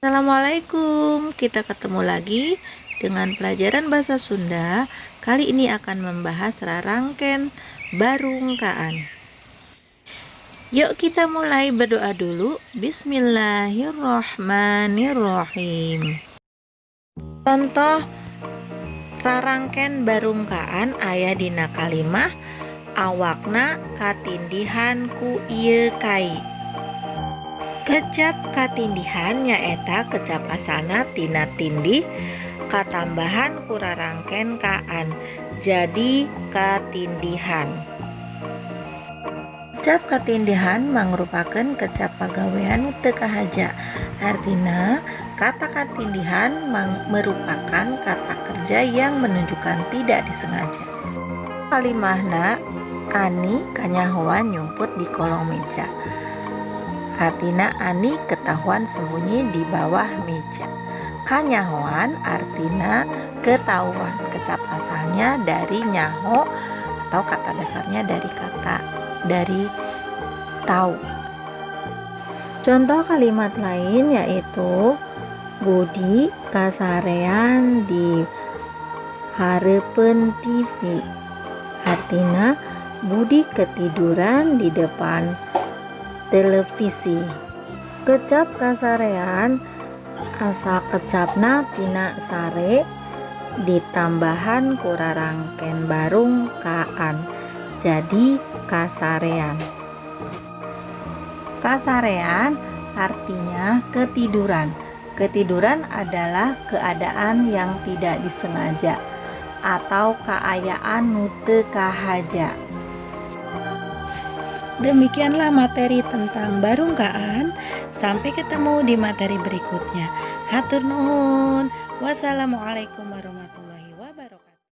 Assalamualaikum, kita ketemu lagi dengan pelajaran bahasa Sunda. Kali ini akan membahas rarangken barungkaan. Yuk, kita mulai berdoa dulu. Bismillahirrohmanirrohim. Contoh rarangken barungkaan aya dina kalimah "Awakna katindihan ku ieu kai". Kecap katindihan nyaeta kecap asalna tina tindih katambahan ku rarangken kaan, jadi katindihan. Kecap katindihan mangrupakeun kecap pagawean nu teu kahaja. Artina, kata katindihan merupakan kata kerja yang menunjukkan tidak disengaja. Kalimahna "Ani kanyahoan nyumput di kolong meja", artina Ani ketahuan sembunyi di bawah meja. Kanyahoan artina ketahuan, kecap asalnya dari nyaho atau kata dasarnya dari kata dari tahu. Contoh kalimat lain yaitu "Budi kasarean di hareupeun TV", artina Budi ketiduran di depan televisi. Kecap kasarean asal kecapna tina sare ditambahan ku rarangken barung kaan, jadi kasarean. Kasarean artinya ketiduran. Ketiduran adalah keadaan yang tidak disengaja atau kaayaan nu teu kahaja. Demikianlah materi tentang barungkaan. Sampai ketemu di materi berikutnya. Hatur nuhun. Wassalamualaikum warahmatullahi wabarakatuh.